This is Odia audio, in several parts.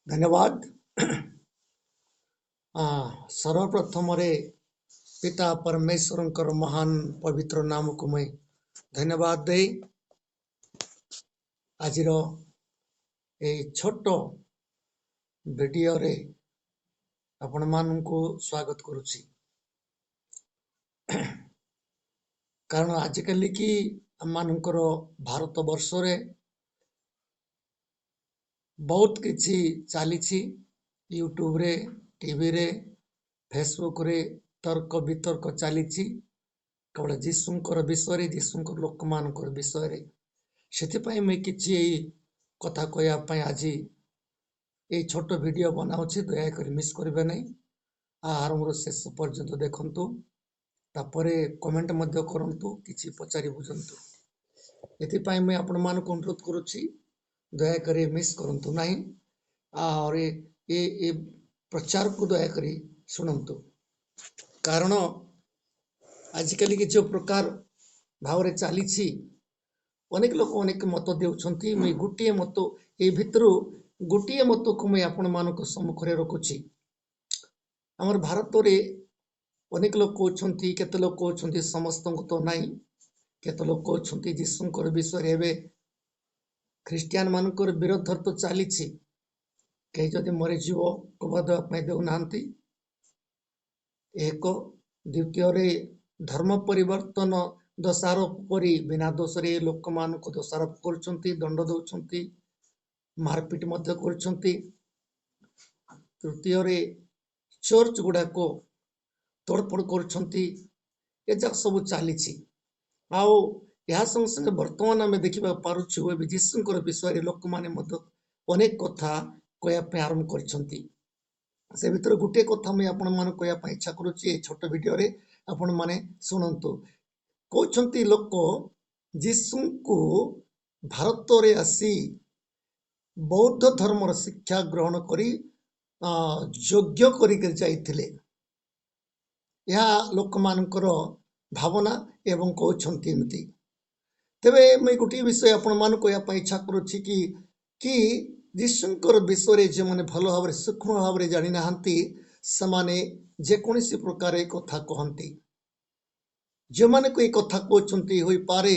ଧନ୍ୟବାଦ। ସର୍ବପ୍ରଥମରେ ପିତା ପରମେଶ୍ୱରଙ୍କର ମହାନ ପବିତ୍ର ନାମକୁ ମୁଇଁ ଧନ୍ୟବାଦ ଦେଇ ଆଜିର ଏଇ ଛୋଟ ଭିଡ଼ିଓରେ ଆପଣମାନଙ୍କୁ ସ୍ୱାଗତ କରୁଛି। କାରଣ ଆଜିକାଲି କି ଆମମାନଙ୍କର ଭାରତ ବର୍ଷରେ ବହୁତ କିଛି ଚାଲିଛି, ୟୁଟ୍ୟୁବରେ, ଟିଭିରେ, ଫେସବୁକରେ ତର୍କ ବିତର୍କ ଚାଲିଛି କେବଳ ଯୀଶୁଙ୍କର ବିଷୟରେ, ଯୀଶୁଙ୍କର ଲୋକମାନଙ୍କର ବିଷୟରେ। ସେଥିପାଇଁ ମୁଇଁ କିଛି ଏଇ କଥା କହିବା ପାଇଁ ଆଜି ଏଇ ଛୋଟ ଭିଡ଼ିଓ ବନାଉଛି। ଦୟାକରି ମିସ୍ କରିବେ ନାହିଁ, ଆରମ୍ଭରୁ ଶେଷ ପର୍ଯ୍ୟନ୍ତ ଦେଖନ୍ତୁ, ତାପରେ କମେଣ୍ଟ ମଧ୍ୟ କରନ୍ତୁ, କିଛି ପଚାରି ବୁଝନ୍ତୁ। ଏଥିପାଇଁ ମୁଇଁ ଆପଣମାନଙ୍କୁ ଅନୁରୋଧ କରୁଛି, ଦୟାକରି ମିସ୍ କରନ୍ତୁ ନାହିଁ, ଆଉ ଏ ପ୍ରଚାରକୁ ଦୟାକରି ଶୁଣନ୍ତୁ। କାରଣ ଆଜିକାଲି ଯେଉଁ ପ୍ରକାର ଭାବରେ ଚାଲିଛି, ଅନେକ ଲୋକ ଅନେକ ମତ ଦେଉଛନ୍ତି। ମୁଇଁ ଗୋଟିଏ ମତ ଏଇ ଭିତରୁ ଗୋଟିଏ ମତକୁ ମୁଇଁ ଆପଣମାନଙ୍କ ସମ୍ମୁଖରେ ରଖୁଛି। ଆମର ଭାରତରେ ଅନେକ ଲୋକ ଅଛନ୍ତି, କେତେ ଲୋକ ଅଛନ୍ତି, ସମସ୍ତଙ୍କୁ ତ ନାହିଁ, କେତେ ଲୋକ ଅଛନ୍ତି ଯୀଶୁଙ୍କର ବିଷୟରେ ଏବେ ଖ୍ରୀଷ୍ଟିଆନ ମାନଙ୍କର ବିରୋଧରେ ତ ଚାଲିଛି। କେହି ଯଦି ମରିଯିବ କବର ଦେବା ପାଇଁ ଦେଉନାହାନ୍ତି, ଏକ। ଦ୍ୱିତୀୟରେ ଧର୍ମ ପରିବର୍ତ୍ତନ ଦୋଷାରୋପ କରି ବିନା ଦୋଷରେ ଲୋକମାନଙ୍କୁ ଦୋଷାରୋପ କରୁଛନ୍ତି, ଦଣ୍ଡ ଦେଉଛନ୍ତି, ମାରପିଟ ମଧ୍ୟ କରୁଛନ୍ତି। ତୃତୀୟରେ ଚର୍ଚ୍ଚ ଗୁଡ଼ାକ ତୋଡ଼ଫୋଡ଼ କରୁଛନ୍ତି। ଏଯାକ ସବୁ ଚାଲିଛି। ଆଉ ଏହା ସଙ୍ଗେ ସଙ୍ଗେ ବର୍ତ୍ତମାନ ଆମେ ଦେଖିବାକୁ ପାରୁଛୁ ଏବେ ଯୀଶୁଙ୍କର ବିଷୟରେ ଲୋକମାନେ ମଧ୍ୟ ଅନେକ କଥା କହିବା ପାଇଁ ଆରମ୍ଭ କରିଛନ୍ତି। ସେ ଭିତରେ ଗୋଟିଏ କଥା ମୁଇଁ ଆପଣମାନଙ୍କୁ କହିବା ପାଇଁ ଇଚ୍ଛା କରୁଛି ଏଇ ଛୋଟ ଭିଡ଼ିଓରେ, ଆପଣମାନେ ଶୁଣନ୍ତୁ। କହୁଛନ୍ତି ଲୋକ ଯୀଶୁଙ୍କୁ ଭାରତରେ ଆସି ବୌଦ୍ଧ ଧର୍ମର ଶିକ୍ଷା ଗ୍ରହଣ କରି ଯୋଗ୍ୟ କରିକି ଯାଇଥିଲେ। ଏହା ଲୋକମାନଙ୍କର ଭାବନା ଏବଂ କହୁଛନ୍ତି ଏମିତି। ତେବେ ମୁଇଁ ଗୋଟିଏ ବିଷୟ ଆପଣମାନଙ୍କୁ କହିବା ପାଇଁ ଇଚ୍ଛା କରୁଛି କି ଯୀଶୁଙ୍କର ବିଷୟରେ ଯେଉଁମାନେ ଭଲ ଭାବରେ ସୂକ୍ଷ୍ମ ଭାବରେ ଜାଣିନାହାନ୍ତି, ସେମାନେ ଯେକୌଣସି ପ୍ରକାର କଥା କହନ୍ତି। ଯେଉଁମାନଙ୍କୁ ଏ କଥା କହୁଛନ୍ତି, ହୋଇପାରେ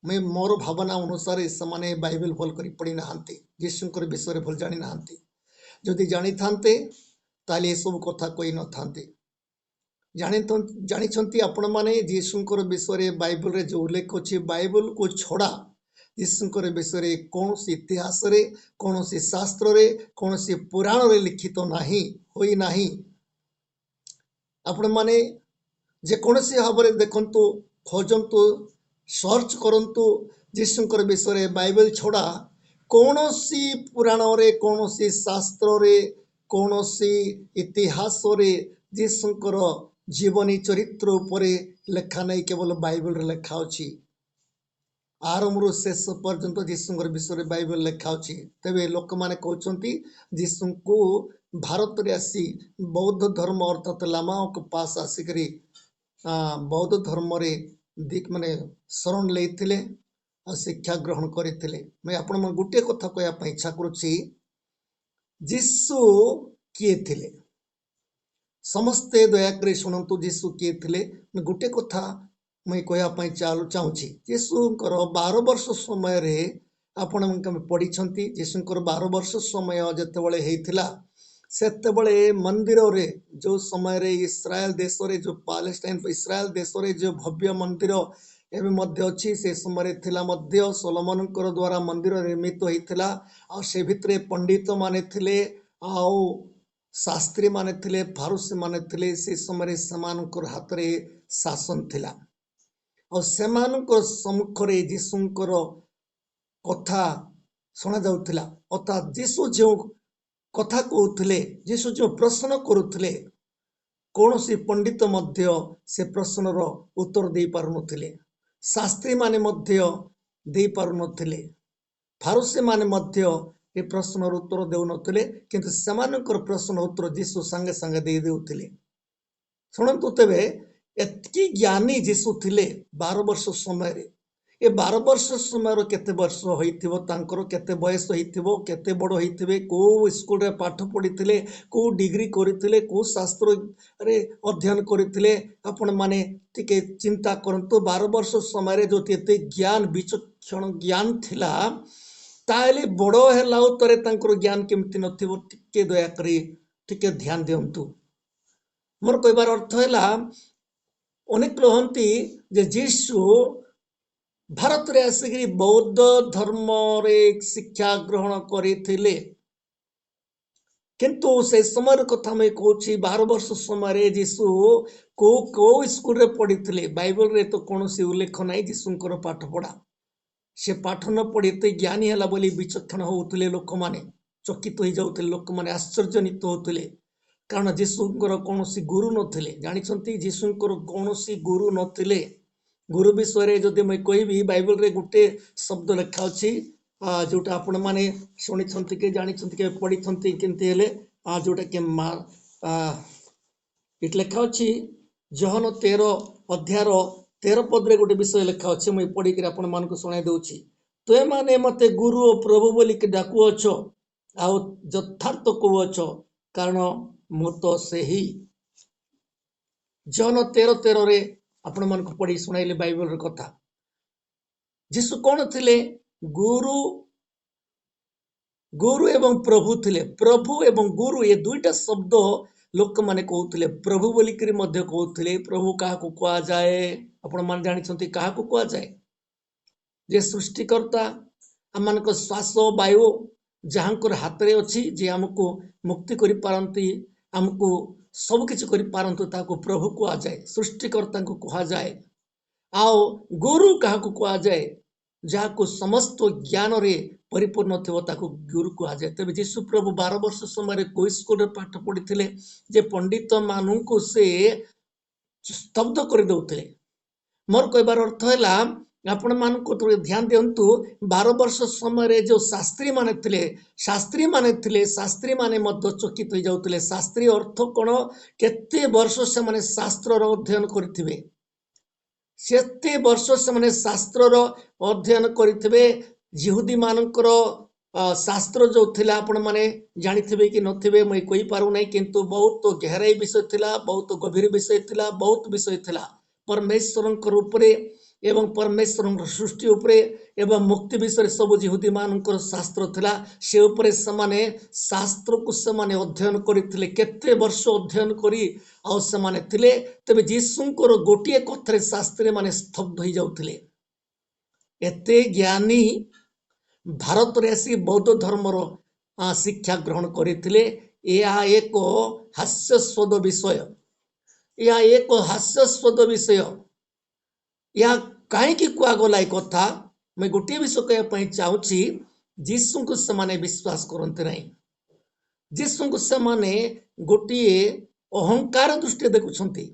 ମୁଇଁ ମୋର ଭାବନା ଅନୁସାରେ ସେମାନେ ବାଇବେଲ ଭଲ କରି ପଢ଼ିନାହାନ୍ତି, ଯୀଶୁଙ୍କର ବିଷୟରେ ଭଲ ଜାଣିନାହାନ୍ତି। ଯଦି ଜାଣିଥାନ୍ତେ ତାହେଲେ ଏସବୁ କଥା କହିନଥାନ୍ତେ। ଜାଣିଛନ୍ତି ଆପଣମାନେ ଯୀଶୁଙ୍କର ବିଷୟରେ ବାଇବେଲରେ ଯେଉଁ ଉଲ୍ଲେଖ ଅଛି, ବାଇବେଲକୁ ଛଡ଼ା ଯୀଶୁଙ୍କର ବିଷୟରେ କୌଣସି ଇତିହାସରେ, କୌଣସି ଶାସ୍ତ୍ରରେ, କୌଣସି ପୁରାଣରେ ଲିଖିତ ନାହିଁ, ହୋଇନାହିଁ। ଆପଣମାନେ ଯେକୌଣସି ଭାବରେ ଦେଖନ୍ତୁ, ଖୋଜନ୍ତୁ, ସର୍ଚ୍ଚ କରନ୍ତୁ, ଯୀଶୁଙ୍କର ବିଷୟରେ ବାଇବେଲ ଛଡ଼ା କୌଣସି ପୁରାଣରେ, କୌଣସି ଶାସ୍ତ୍ରରେ, କୌଣସି ଇତିହାସରେ ଯୀଶୁଙ୍କର ଜୀବନୀ ଚରିତ୍ର ଉପରେ ଲେଖା ନାହିଁ, କେବଳ ବାଇବେଲରେ ଲେଖା ଅଛି। ଆରମ୍ଭରୁ ଶେଷ ପର୍ଯ୍ୟନ୍ତ ଯୀଶୁଙ୍କର ବିଷୟରେ ବାଇବେଲ ଲେଖା ଅଛି। ତେବେ ଲୋକମାନେ କହୁଛନ୍ତି ଯୀଶୁଙ୍କୁ ଭାରତରେ ଆସି ବୌଦ୍ଧ ଧର୍ମ ଅର୍ଥାତ୍ ଲାମାଙ୍କ ପାସ୍ ଆସିକରି ବୌଦ୍ଧ ଧର୍ମରେ ମାନେ ଶରଣ ନେଇଥିଲେ ଆଉ ଶିକ୍ଷା ଗ୍ରହଣ କରିଥିଲେ। ମୁଇଁ ଆପଣମାନଙ୍କୁ ଗୋଟିଏ କଥା କହିବା ପାଇଁ ଇଚ୍ଛା କରୁଛି, ଯୀଶୁ କିଏ ଥିଲେ? ସମସ୍ତେ ଦୟାକରି ଶୁଣନ୍ତୁ ଯୀଶୁ କିଏ ଥିଲେ। ମୁଁ ଗୋଟିଏ କଥା ମୁଇଁ କହିବା ପାଇଁ ଚାହୁଁଛି। ଯୀଶୁଙ୍କର 12 ବର୍ଷ ସମୟରେ ଆପଣ ପଢ଼ିଛନ୍ତି, ଯୀଶୁଙ୍କର 12 ବର୍ଷ ସମୟ ଯେତେବେଳେ ହେଇଥିଲା, ସେତେବେଳେ ମନ୍ଦିରରେ ଯେଉଁ ସମୟରେ ଇସ୍ରାଏଲ ଦେଶରେ ଯେଉଁ ପାଲେଷ୍ଟାଇନ ଇସ୍ରାଏଲ ଦେଶରେ ଯେଉଁ ଭବ୍ୟ ମନ୍ଦିର ଏବେ ମଧ୍ୟ ଅଛି, ସେ ସମୟରେ ଥିଲା ମଧ୍ୟ, ସଲୋମନଙ୍କର ଦ୍ୱାରା ମନ୍ଦିର ନିର୍ମିତ ହେଇଥିଲା। ଆଉ ସେ ଭିତରେ ପଣ୍ଡିତମାନେ ଥିଲେ, ଆଉ ଶାସ୍ତ୍ରୀମାନେ ଥିଲେ, ଫାରୁସୀମାନେ ଥିଲେ। ସେ ସମୟରେ ସେମାନଙ୍କର ହାତରେ ଶାସନ ଥିଲା ଆଉ ସେମାନଙ୍କ ସମ୍ମୁଖରେ ଯୀଶୁଙ୍କର କଥା ଶୁଣାଯାଉଥିଲା। ଅର୍ଥାତ୍ ଯୀଶୁ ଯେଉଁ କଥା କହୁଥିଲେ, ଯୀଶୁ ଯେଉଁ ପ୍ରଶ୍ନ କରୁଥିଲେ, କୌଣସି ପଣ୍ଡିତ ମଧ୍ୟ ସେ ପ୍ରଶ୍ନର ଉତ୍ତର ଦେଇପାରୁନଥିଲେ, ଶାସ୍ତ୍ରୀମାନେ ମଧ୍ୟ ଦେଇପାରୁନଥିଲେ, ଫାରୁସୀମାନେ ମଧ୍ୟ ଏ ପ୍ରଶ୍ନର ଉତ୍ତର ଦେଉନଥିଲେ, କିନ୍ତୁ ସେମାନଙ୍କର ପ୍ରଶ୍ନ ଉତ୍ତର ଯୀଶୁ ସାଙ୍ଗେ ସାଙ୍ଗେ ଦେଇ ଦେଉଥିଲେ। ଶୁଣନ୍ତୁ, ତେବେ ଏତିକି ଜ୍ଞାନୀ ଯୀଶୁ ଥିଲେ 12 ବର୍ଷ ସମୟରେ, ଏ 12 ବର୍ଷ ସମୟର କେତେ ବର୍ଷ ହୋଇଥିବ ତାଙ୍କର, କେତେ ବୟସ ହେଇଥିବ, କେତେ ବଡ଼ ହେଇଥିବେ, କେଉଁ ସ୍କୁଲରେ ପାଠ ପଢ଼ିଥିଲେ, କେଉଁ ଡିଗ୍ରୀ କରିଥିଲେ, କେଉଁ ଶାସ୍ତ୍ରରେ ଅଧ୍ୟୟନ କରିଥିଲେ, ଆପଣମାନେ ଟିକେ ଚିନ୍ତା କରନ୍ତୁ। 12 ବର୍ଷ ସମୟରେ ଯଦି ଏତେ ଜ୍ଞାନ, ବିଚକ୍ଷଣ ଜ୍ଞାନ ଥିଲା, ତାହେଲେ ବଡ଼ ହେଲା ଉତ୍ତରେ ତାଙ୍କର ଜ୍ଞାନ କେମିତି ନଥିବ? ଟିକେ ଦୟାକରି ଟିକେ ଧ୍ୟାନ ଦିଅନ୍ତୁ। ମୋର କହିବାର ଅର୍ଥ ହେଲା, ଅନେକ କହନ୍ତି ଯେ ଯୀଶୁ ଭାରତରେ ଆସିକରି ବୌଦ୍ଧ ଧର୍ମରେ ଶିକ୍ଷା ଗ୍ରହଣ କରିଥିଲେ, କିନ୍ତୁ ସେ ସମୟର କଥା ମୁଁ କହୁଛି, 12 ବର୍ଷ ସମୟରେ ଯୀଶୁ କୋଉ କୋଉ ସ୍କୁଲରେ ପଢ଼ିଥିଲେ? ବାଇବଲରେ ତ କୌଣସି ଉଲ୍ଲେଖ ନାହିଁ ଯୀଶୁଙ୍କର ପାଠପଢ଼ା। ସେ ପାଠ ନ ପଢ଼ି ଏତେ ଜ୍ଞାନୀ ହେଲା ବୋଲି ବିଚକ୍ଷଣ ହେଉଥିଲେ ଲୋକମାନେ, ଚକିତ ହେଇଯାଉଥିଲେ ଲୋକମାନେ, ଆଶ୍ଚର୍ଯ୍ୟନିତ ହେଉଥିଲେ। କାରଣ ଯୀଶୁଙ୍କର କୌଣସି ଗୁରୁ ନଥିଲେ। ଜାଣିଛନ୍ତି, ଯୀଶୁଙ୍କର କୌଣସି ଗୁରୁ ନଥିଲେ। ଗୁରୁ ବିଷୟରେ ଯଦି ମୁଁ କହିବି, ବାଇବଲରେ ଗୋଟେ ଶବ୍ଦ ଲେଖା ଅଛି, ଯୋଉଟା ଆପଣମାନେ ଶୁଣିଛନ୍ତି କି ଜାଣିଛନ୍ତି କି ପଢ଼ିଛନ୍ତି କେମିତି ହେଲେ, ଯୋଉଟା କି ମା ଏଠି ଲେଖା ଅଛି, ଯୋହନ 13 ଅଧ୍ୟାୟର 13 ପଦରେ ଗୋଟେ ବିଷୟ ଲେଖା ଅଛି। ମୁଁ ପଢ଼ିକିରି ଆପଣମାନଙ୍କୁ ଶୁଣାଇ ଦେଉଛି। ତୁମେମାନେ ମୋତେ ଗୁରୁ ଓ ପ୍ରଭୁ ବୋଲିକି ଡାକୁଅଛ, ଆଉ ଯଥାର୍ଥ କହୁଅଛ, କାରଣ ମୁଁ ତ ସେହି। ଯୋହନ 13:13ରେ ଆପଣମାନଙ୍କୁ ପଢ଼ି ଶୁଣାଇଲେ ବାଇବଲର କଥା। ଯୀଶୁ କଣ ଥିଲେ? ଗୁରୁ, ଗୁରୁ ଏବଂ ପ୍ରଭୁ ଥିଲେ। ପ୍ରଭୁ ଏବଂ ଗୁରୁ ଏ ଦୁଇଟା ଶବ୍ଦ ଲୋକମାନେ କହୁଥିଲେ, ପ୍ରଭୁ ବୋଲିକିରି ମଧ୍ୟ କହୁଥିଲେ। ପ୍ରଭୁ କାହାକୁ କୁହାଯାଏ? ଆପଣମାନେ ଜାଣିଛନ୍ତି କାହାକୁ କୁହାଯାଏ? ଯେ ସୃଷ୍ଟିକର୍ତ୍ତା, ଆମମାନଙ୍କ ଶ୍ୱାସ ବାୟୁ ଯାହାଙ୍କର ହାତରେ ଅଛି, ଯିଏ ଆମକୁ ମୁକ୍ତି କରିପାରନ୍ତି, ଆମକୁ ସବୁ କିଛି କରିପାରନ୍ତୁ, ତାହାକୁ ପ୍ରଭୁ କୁହାଯାଏ, ସୃଷ୍ଟିକର୍ତ୍ତାଙ୍କୁ କୁହାଯାଏ। ଆଉ ଗୁରୁ କାହାକୁ କୁହାଯାଏ? ଯାହାକୁ ସମସ୍ତ ଜ୍ଞାନରେ ପରିପୂର୍ଣ୍ଣ ଥିବ, ତାକୁ ଗୁରୁ କୁହାଯାଏ। ତେବେ ଯୀଶୁ ପ୍ରଭୁ 12 ବର୍ଷ ସମୟରେ କୋଉ ସ୍କୁଲରେ ପାଠ ପଢ଼ିଥିଲେ ଯେ ପଣ୍ଡିତମାନଙ୍କୁ ସେ ସ୍ତବ୍ଧ କରିଦେଉଥିଲେ? ମୋର କହିବାର ଅର୍ଥ ହେଲା, ଆପଣମାନଙ୍କୁ ଥୋଡ଼େ ଧ୍ୟାନ ଦିଅନ୍ତୁ। 12 ବର୍ଷ ସମୟରେ ଯେଉଁ ଶାସ୍ତ୍ରୀମାନେ ଥିଲେ, ଶାସ୍ତ୍ରୀମାନେ ଥିଲେ, ଶାସ୍ତ୍ରୀମାନେ ମଧ୍ୟ ଚକିତ ହେଇଯାଉଥିଲେ। ଶାସ୍ତ୍ରୀ ଅର୍ଥ କ'ଣ? କେତେ ବର୍ଷ ସେମାନେ ଶାସ୍ତ୍ରର ଅଧ୍ୟୟନ କରିଥିବେ, ସେତେ ବର୍ଷ ସେମାନେ ଶାସ୍ତ୍ରର ଅଧ୍ୟୟନ କରିଥିବେ। ଯିହୁଦୀମାନଙ୍କର ଶାସ୍ତ୍ର ଯେଉଁ ଥିଲା, ଆପଣମାନେ ଜାଣିଥିବେ କି ନଥିବେ ମୁଇଁ କହିପାରୁନାହିଁ, କିନ୍ତୁ ବହୁତ ଗେହରାଇ ବିଷୟ ଥିଲା, ବହୁତ ଗଭୀର ବିଷୟ ଥିଲା, ବହୁତ ବିଷୟ ଥିଲା ପରମେଶ୍ୱରଙ୍କର ଉପରେ ଏବଂ ପରମେଶ୍ୱରଙ୍କର ସୃଷ୍ଟି ଉପରେ ଏବଂ ମୁକ୍ତି ବିଷୟରେ ସବୁ ଯିହୁଦୀମାନଙ୍କର ଶାସ୍ତ୍ର ଥିଲା। ସେ ଉପରେ ସେମାନେ ଶାସ୍ତ୍ରକୁ ସେମାନେ ଅଧ୍ୟୟନ କରିଥିଲେ, କେତେ ବର୍ଷ ଅଧ୍ୟୟନ କରି ଆଉ ସେମାନେ ଥିଲେ। ତେବେ ଯୀଶୁଙ୍କର ଗୋଟିଏ କଥାରେ ଶାସ୍ତ୍ରୀମାନେ ସ୍ତବ୍ଧ ହେଇଯାଉଥିଲେ। ଏତେ ଜ୍ଞାନୀ ଭାରତରେ ଆସି ବୌଦ୍ଧ ଧର୍ମର ଶିକ୍ଷା ଗ୍ରହଣ କରିଥିଲେ, ଏହା ଏକ ହାସ୍ୟାସ୍ପଦ ବିଷୟ। ଏହା ଏକ ହାସ୍ୟାସ୍ପଦ ବିଷୟ। ଏହା କାହିଁକି କୁହାଗଲା ଏ କଥା? ମୁଁ ଗୋଟିଏ ବିଷୟ କହିବା ପାଇଁ ଚାହୁଁଛି, ଯୀଶୁଙ୍କୁ ସେମାନେ ବିଶ୍ୱାସ କରନ୍ତି ନାହିଁ। ଯୀଶୁଙ୍କୁ ସେମାନେ ଗୋଟିଏ ଅହଙ୍କାର ଦୃଷ୍ଟିରେ ଦେଖୁଛନ୍ତି।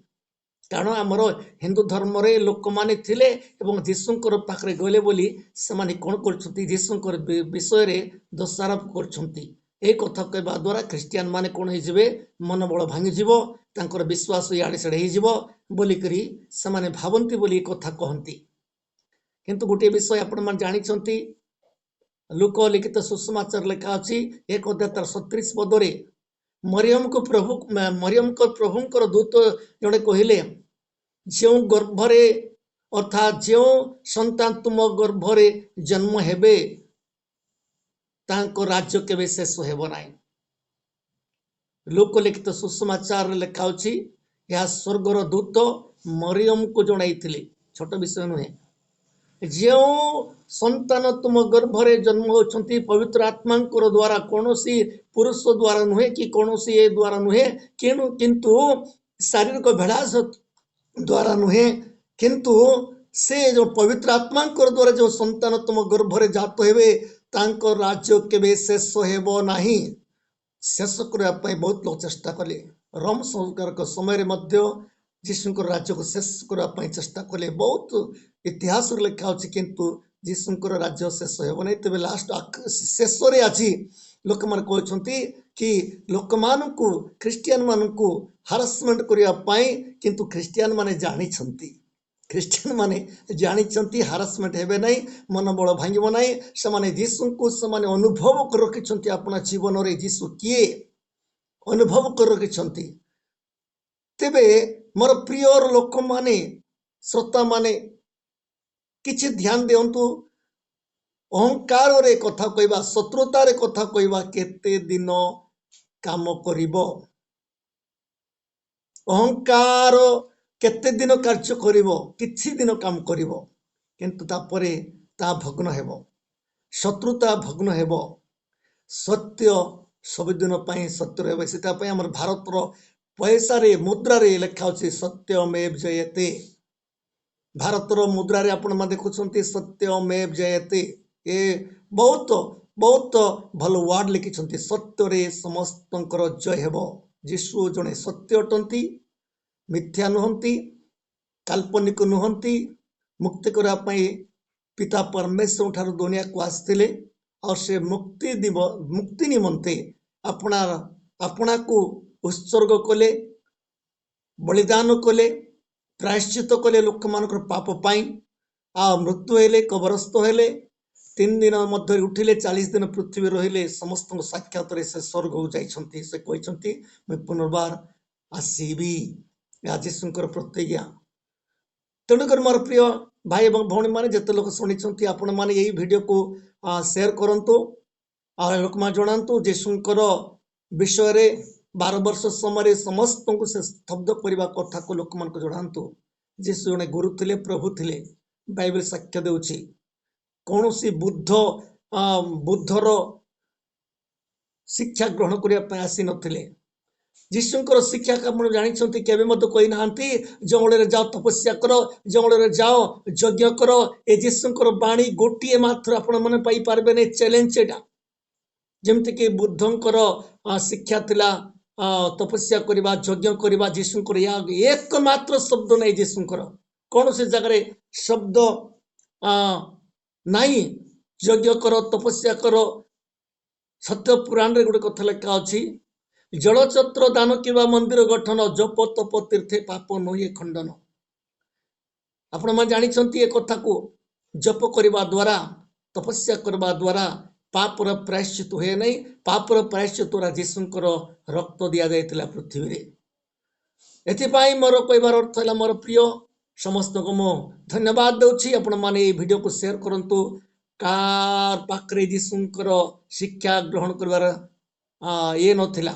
କାରଣ ଆମର ହିନ୍ଦୁ ଧର୍ମରେ ଲୋକମାନେ ଥିଲେ ଏବଂ ଯୀଶୁଙ୍କର ପାଖରେ ଗଲେ ବୋଲି ସେମାନେ କ'ଣ କରୁଛନ୍ତି? ଯୀଶୁଙ୍କର ବିଷୟରେ ଦୋଷାରୋପ କରୁଛନ୍ତି। ଏ କଥା କହିବା ଦ୍ୱାରା ଖ୍ରୀଷ୍ଟିଆନ ମାନେ କ'ଣ ହେଇଯିବେ? ମନୋବଳ ଭାଙ୍ଗିଯିବ, ତାଙ୍କର ବିଶ୍ୱାସ ଇଆଡ଼େ ସିଆଡ଼େ ହେଇଯିବ ବୋଲିକରି ସେମାନେ ଭାବନ୍ତି ବୋଲି ଏ କଥା କହନ୍ତି। କିନ୍ତୁ ଗୋଟିଏ ବିଷୟ ଆପଣମାନେ ଜାଣିଛନ୍ତି, ଲୂକ ଲିଖିତ ସୁସମାଚାର ଲେଖା ଅଛି 1 ଅଧ୍ୟାୟ ତାର 37 ପଦରେ, ମରିୟମକୁ ପ୍ରଭୁ, ମରିୟମଙ୍କ ପ୍ରଭୁଙ୍କର ଦୂତ ଜଣେ କହିଲେ, ଯେଉଁ ଗର୍ଭରେ ଅର୍ଥାତ୍ ଯେଉଁ ସନ୍ତାନ ତୁମ ଗର୍ଭରେ ଜନ୍ମ ହେବେ, ତାଙ୍କ ରାଜ୍ୟ କେବେ ଶେଷ ହେବ ନାହିଁ। ଲୂକ ଲିଖିତ ସୁସମାଚାରରେ ଲେଖା ଅଛି, ଏହା ସ୍ୱର୍ଗର ଦୂତ ମରିୟମକୁ ଜଣାଇଥିଲେ। ଛୋଟ ବିଷୟ ନୁହେଁ। ଯେଉଁ ସନ୍ତାନ ତୁମ ଗର୍ଭରେ ଜନ୍ମ ହେଉଛନ୍ତି ପବିତ୍ର ଆତ୍ମାଙ୍କର ଦ୍ୱାରା, କୌଣସି ପୁରୁଷ ଦ୍ୱାରା ନୁହେଁ କି କୌଣସି ଏ ଦ୍ୱାରା ନୁହେଁ, କିନ୍ତୁ ଶାରୀରିକ ଭେଳାସ ଦ୍ୱାରା ନୁହେଁ, କିନ୍ତୁ ସେ ଯେଉଁ ପବିତ୍ର ଆତ୍ମାଙ୍କର ଦ୍ୱାରା ଯେଉଁ ସନ୍ତାନ ତୁମ ଗର୍ଭରେ ଜାତ ହେବେ, ତାଙ୍କ ରାଜ୍ୟ କେବେ ଶେଷ ହେବ ନାହିଁ। ଶେଷ କରିବା ପାଇଁ ବହୁତ ଲୋକ ଚେଷ୍ଟା କଲେ। ରୋମ ସରକାରଙ୍କ ସମୟରେ ମଧ୍ୟ ଯୀଶୁଙ୍କର ରାଜ୍ୟକୁ ଶେଷ କରିବା ପାଇଁ ଚେଷ୍ଟା କଲେ। ବହୁତ ଇତିହାସରେ ଲେଖା ଅଛି, କିନ୍ତୁ ଯୀଶୁଙ୍କର ରାଜ୍ୟ ଶେଷ ହେବ ନାହିଁ। ତେବେ ଲାଷ୍ଟ ଶେଷରେ ଆଜି ଲୋକମାନେ କହୁଛନ୍ତି କି ଲୋକମାନଙ୍କୁ, ଖ୍ରୀଷ୍ଟିଆନ ମାନଙ୍କୁ ହାରାସମେଣ୍ଟ କରିବା ପାଇଁ, କିନ୍ତୁ ଖ୍ରୀଷ୍ଟିଆନ ମାନେ ଜାଣିଛନ୍ତି, ଖ୍ରୀଷ୍ଟିଆନ ମାନେ ଜାଣିଛନ୍ତି ହାରାସମେଣ୍ଟ ହେବେ ନାହିଁ, ମନୋବଳ ଭାଙ୍ଗିବ ନାହିଁ। ସେମାନେ ଯୀଶୁଙ୍କୁ ସେମାନେ ଅନୁଭବ କରି ରଖିଛନ୍ତି, ଆପଣା ଜୀବନରେ ଯୀଶୁ କିଏ ଅନୁଭବ କରି ରଖିଛନ୍ତି। ତେବେ ମୋର ପ୍ରିୟ ଲୋକମାନେ, ଶ୍ରୋତାମାନେ କିଛି ଧ୍ୟାନ ଦିଅନ୍ତୁ। ଅହଙ୍କାରରେ କଥା କହିବା, ଶତ୍ରୁତାରେ କଥା କହିବା କେତେ ଦିନ କାମ କରିବ? ଅହଙ୍କାର କେତେ ଦିନ କାର୍ଯ୍ୟ କରିବ? କିଛି ଦିନ କାମ କରିବ, କିନ୍ତୁ ତାପରେ ତାହା ଭଗ୍ନ ହେବ, ଶତ୍ରୁତା ଭଗ୍ନ ହେବ। ସତ୍ୟ ସବୁଦିନ ପାଇଁ ସତ୍ୟ ରହିବ। ସେଟା ପାଇଁ ଆମର ଭାରତର ପଇସାରେ, ମୁଦ୍ରାରେ ଲେଖା ଅଛି ସତ୍ୟମେବ ଜୟତେ। ଭାରତର ମୁଦ୍ରାରେ ଆପଣମାନେ ଦେଖୁଛନ୍ତି ସତ୍ୟମେବ ଜୟତେ। ଏ ବହୁତ ବହୁତ ଭଲ ୱାର୍ଡ ଲେଖିଛନ୍ତି, ସତ୍ୟରେ ସମସ୍ତଙ୍କର ଜୟ ହେବ। ଯୀଶୁ ଜଣେ ସତ୍ୟ ଅଟନ୍ତି, ମିଥ୍ୟା ନୁହନ୍ତି, କାଳ୍ପନିକ ନୁହନ୍ତି। ମୁକ୍ତି କରିବା ପାଇଁ ପିତା ପରମେଶ୍ୱରଙ୍କ ଠାରୁ ଦୁନିଆକୁ ଆସିଥିଲେ, ଆଉ ସେ ମୁକ୍ତି ନିମନ୍ତେ ଆପଣାକୁ ଉତ୍ସର୍ଗ କଲେ, ବଳିଦାନ କଲେ, ପ୍ରାୟଶ୍ଚିତ କଲେ ଲୋକମାନଙ୍କର ପାପ ପାଇଁ। ଆଉ ମୃତ୍ୟୁ ହେଲେ, କବରସ୍ଥ ହେଲେ, 3 ଦିନ ମଧ୍ୟରେ ଉଠିଲେ, 40 ଦିନ ପୃଥିବୀ ରହିଲେ, ସମସ୍ତଙ୍କ ସାକ୍ଷାତରେ ସେ ସ୍ୱର୍ଗକୁ ଯାଇଛନ୍ତି। ସେ କହିଛନ୍ତି ମୁଁ ପୁନର୍ବାର ଆସିବି। ଏହା ଯୀଶୁଙ୍କର ପ୍ରତିଜ୍ଞା। ତେଣୁକରି ମୋର ପ୍ରିୟ ଭାଇ ଏବଂ ଭଉଣୀମାନେ, ଯେତେ ଲୋକ ଶୁଣିଛନ୍ତି, ଆପଣମାନେ ଏଇ ଭିଡ଼ିଓକୁ ସେୟାର କରନ୍ତୁ ଆଉ ଲୋକମାନେ ଜଣାନ୍ତୁ ଯୀଶୁଙ୍କର ବିଷୟରେ। 12 ବର୍ଷ ସମୟରେ ସମସ୍ତଙ୍କୁ ସେ ସ୍ତବ୍ଧ କରିବା କଥାକୁ ଲୋକମାନଙ୍କୁ ଜଣାନ୍ତୁ। ଯୀଶୁ ଜଣେ ଗୁରୁ ଥିଲେ, ପ୍ରଭୁ ଥିଲେ। ବାଇବେଲ ସାକ୍ଷ୍ୟ ଦେଉଛି। କୌଣସି ବୁଦ୍ଧର ଶିକ୍ଷା ଗ୍ରହଣ କରିବା ପାଇଁ ଆସିନଥିଲେ। ଯୀଶୁଙ୍କର ଶିକ୍ଷାକୁ ଆପଣ ଜାଣିଛନ୍ତି, କେବେ ମଧ୍ୟ କହିନାହାନ୍ତି ଜଙ୍ଗଲରେ ଯାଅ ତପସ୍ୟା କର, ଜଙ୍ଗଲରେ ଯାଅ ଯଜ୍ଞ କର। ଏ ଯୀଶୁଙ୍କର ବାଣୀ ଗୋଟିଏ ମାତ୍ର ଆପଣମାନେ ପାଇପାରିବେନି। ଚ୍ୟାଲେଞ୍ଜ ଏଇଟା। ଯେମିତିକି ବୁଦ୍ଧଙ୍କର ଶିକ୍ଷା ଥିଲା ତପସ୍ୟା କରିବା, ଯଜ୍ଞ କରିବା, ଯୀଶୁଙ୍କର ଏହା ଏକମାତ୍ର ଶବ୍ଦ ନାହିଁ। ଯୀଶୁଙ୍କର କୌଣସି ଜାଗାରେ ଶବ୍ଦ ନାହିଁ ଯଜ୍ଞ କର, ତପସ୍ୟା କର। ସତ୍ୟ ପୁରାଣରେ ଗୋଟେ କଥା ଲେଖା ଅଛି, ଜଳଛତ୍ର ଦାନ କିମ୍ବା ମନ୍ଦିର ଗଠନ, ଜପ ତପ ତୀର୍ଥେ ପାପ ନୁହେଁ ଖଣ୍ଡନ। ଆପଣମାନେ ଜାଣିଛନ୍ତି ଏ କଥାକୁ। ଜପ କରିବା ଦ୍ୱାରା, ତପସ୍ୟା କରିବା ଦ୍ୱାରା ପାପର ପ୍ରାୟଶ୍ଚିତ ହୁଏ ନାହିଁ। ପାପର ପ୍ରାୟଶ୍ଚିତ ଦ୍ୱାରା ଯୀଶୁଙ୍କର ରକ୍ତ ଦିଆଯାଇଥିଲା ପୃଥିବୀରେ। ଏଥିପାଇଁ ମୋର କହିବାର ଅର୍ଥ ହେଲା, ମୋର ପ୍ରିୟ ସମସ୍ତଙ୍କୁ ମୁଁ ଧନ୍ୟବାଦ ଦେଉଛି। ଆପଣମାନେ ଏଇ ଭିଡ଼ିଓକୁ ସେୟାର କରନ୍ତୁ। କାର ପାଖରେ ଯୀଶୁଙ୍କର ଶିକ୍ଷା ଗ୍ରହଣ କରିବାର ଇଏ ନଥିଲା,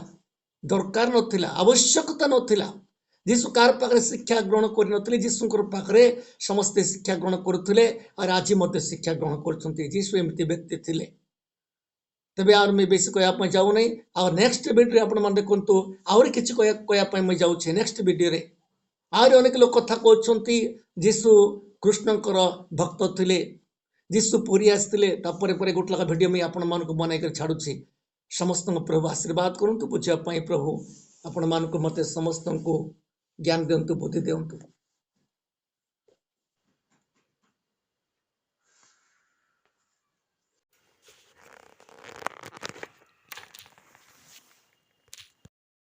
ଦରକାର ନଥିଲା, ଆବଶ୍ୟକତା ନଥିଲା। ଯୀଶୁ କାହାର ପାଖରେ ଶିକ୍ଷା ଗ୍ରହଣ କରିନଥିଲେ। ଯୀଶୁଙ୍କର ପାଖରେ ସମସ୍ତେ ଶିକ୍ଷା ଗ୍ରହଣ କରୁଥିଲେ, ଆଉ ଆଜି ମଧ୍ୟ ଶିକ୍ଷା ଗ୍ରହଣ କରୁଛନ୍ତି। ଯୀଶୁ ଏମିତି ବ୍ୟକ୍ତି ଥିଲେ। ତେବେ ଆଉ ମୁଁ ବେଶୀ କହିବା ପାଇଁ ଯାଉନାହିଁ। ଆଉ ନେକ୍ସଟ ଭିଡ଼ିଓରେ ଆପଣମାନେ ଦେଖନ୍ତୁ, ଆହୁରି କିଛି କହିବା ପାଇଁ ମୁଁ ଯାଉଛି ନେକ୍ସଟ ଭିଡ଼ିଓରେ। ଆହୁରି ଅନେକ ଲୋକ କଥା କହୁଛନ୍ତି ଯୀଶୁ କୃଷ୍ଣଙ୍କର ଭକ୍ତ ଥିଲେ, ଯୀଶୁ ପୁରୀ ଆସିଥିଲେ। ତାପରେ ପରେ ଗୋଟେ ଲେଖା ଭିଡ଼ିଓ ମୁଁ ଆପଣମାନଙ୍କୁ ବନାଇକରି ଛାଡ଼ୁଛି। ସମସ୍ତଙ୍କୁ ପ୍ରଭୁ ଆଶୀର୍ବାଦ କରନ୍ତୁ। ବୁଝିବା ପାଇଁ ପ୍ରଭୁ ଆପଣମାନଙ୍କୁ ମୋତେ ସମସ୍ତଙ୍କୁ ଜ୍ଞାନ ଦିଅନ୍ତୁ, ବୁଦ୍ଧି ଦିଅନ୍ତୁ।